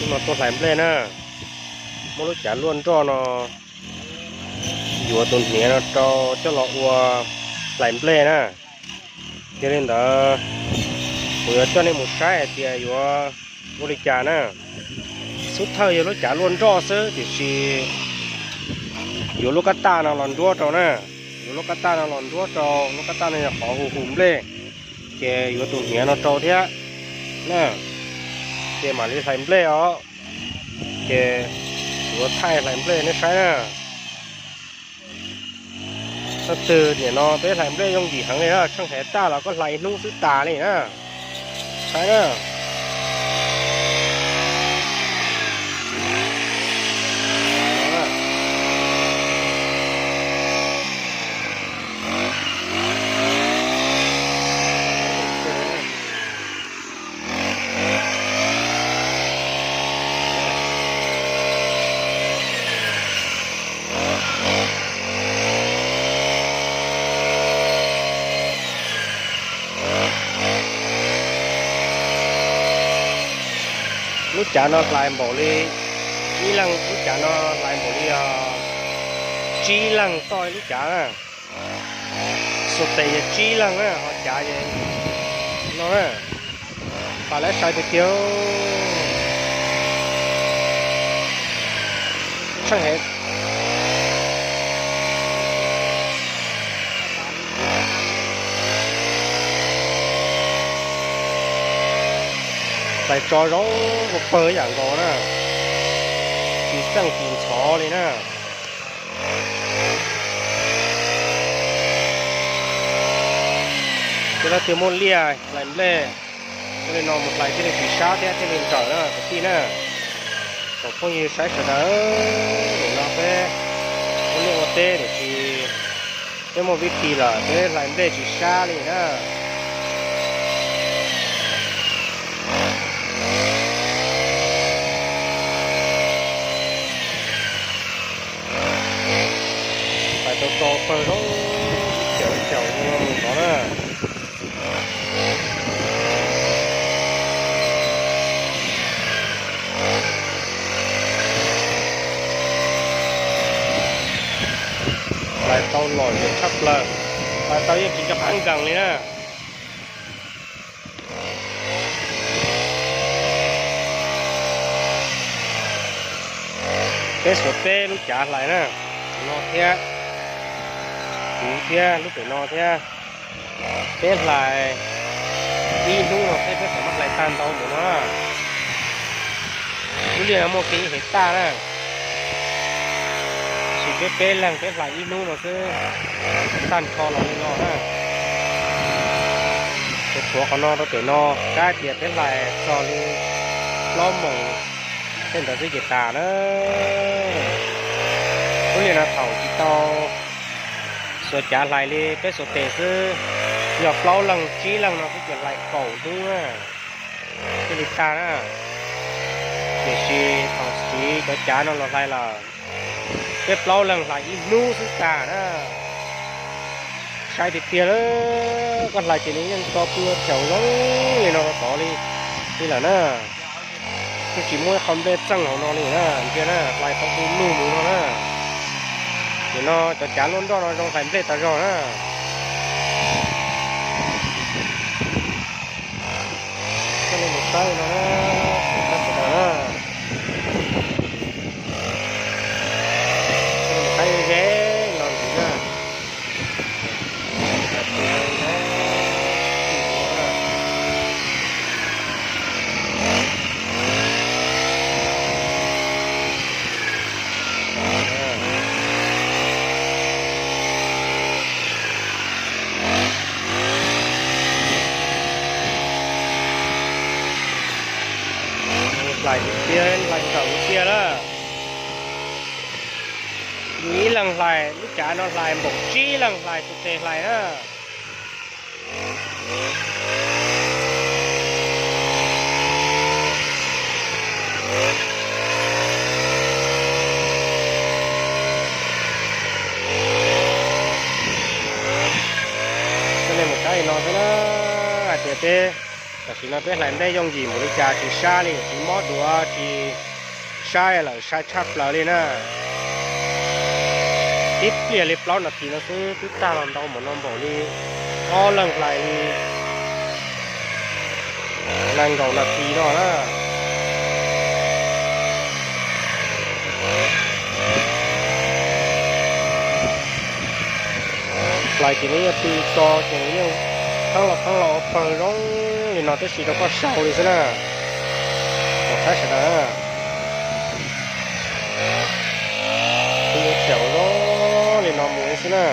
Hnub no tuaj hlais nplej na, muab lub cav luaj nroj no yuav tus hniav no rau coj los ua hlais nplej na. Yog li ntawd, kuv yuav coj nej mus saib hais tias yuav ua li cas na. Xub thawj yog lub cav luaj nroj xwb, tiam sis yuav lub kab taj no los nruab rau na. Yuav lub kab taj no los nruab rau, lub kab taj no yog qhov hu hu nplej, ces yuav tus hniav no rau thiab na, ces mam li hlais nplej os. Ces yuav thaij hlais nplej nej saib na. Tab twg nim no peb hlais nplej yooj yim heev li na, tsheej hev tag los koj hlais ib hnub xwb tas li na. Saib na. Lub cav no hlais npaum li, ib leeg lub cav no hlais npaum li tsib leeg toj lub cav na. Xuas tes yog tsib leeg na, ho cav no na, pam lab sai tiag tiag. Tsheej hev hlais tso zoo ua pawg yam nkaus na, tsis txeej tsis ntxhov li na. Ces leej twg muaj liaj hlais nplej, ua li no mus hlais thiaj li tsis sab thiab thiaj li nrawm na kwv tij na. Tsoom phooj ywg saib sawv daws, nim no peb ua liaj ua teb tiam sis peb muaj vib ti lawm peb hlais nplej tsis sab li na. Hlais tau tso pawg zoo, caum caum mus tod na. Hlais tau lom zem tshaj plaws, hlais tau yeej tsis nco qab nkees li na. Peb xuas peb lub cav hlais na, no thiab, kuv thiab lub pem no thiab. Peb hlais ib hnub no peb peb xam maj hlais tag ntau mus no. Lub liaj no muaj kev hev tag na, tab sis peb peb leeg peb hlais ib hnub no xwb, tag nrho los li no na. Kuv tshuav qhov no rau pem no, kab tias peb hlais txog li plaub moos tej ntawd xwb ces tas na. Lub liaj no thaum tsis tau xuas cav hlais li, peb xuas tes xwb, yog plaub leeg tsib leeg no xwb ces hlais kaum hnub na thiaj li tag na. Tiam sis thaum siv cov cav no los hlais lawm, peb plaub leeg hlais ib hnub xwb tag na. Sai tiag tiag lawm, koj hlais ces nws yeej tso pw ua chaum zoo li no rau tod li, li lawm na. Yeej tsis muaj ib qho nplej txeej hauv no li na, ntsia na, hlais tau du lug mus no na. Nim no cov cav luaj nroj no zoo hlais nplej tas zog na. Koj li mus saib no na, saib sawv daws na. Koj li mus saib ze ze los ntxiv na. Hlais tiag tiag, hlais nrawm tiag tiag na. Yus ib leeg hlais, lub cav no hlais npaum tsib leeg hlais, tus tes hlais na. Coj nej mus saib li no xwb na, hais tias peb, tam Tam sim no peb hlais ntej yooj yim npaum li cas tsis sab li, tsis mob duav tsis sab lawm, sai tshaj plaws li na. Tib pliag li plaub nas this no xwb twb tag los ntau npaum no npaum li, ob leeg hlais li nees nkaum nas this no na. Hlais ces nws yeej pw tso ces nws yeej pheeb los pheeb los ua pawg zoo li no tib si rau koj sau li xwb na. Tus saib sawv daws, pw ua tshaum zoo li no mus li xwb na.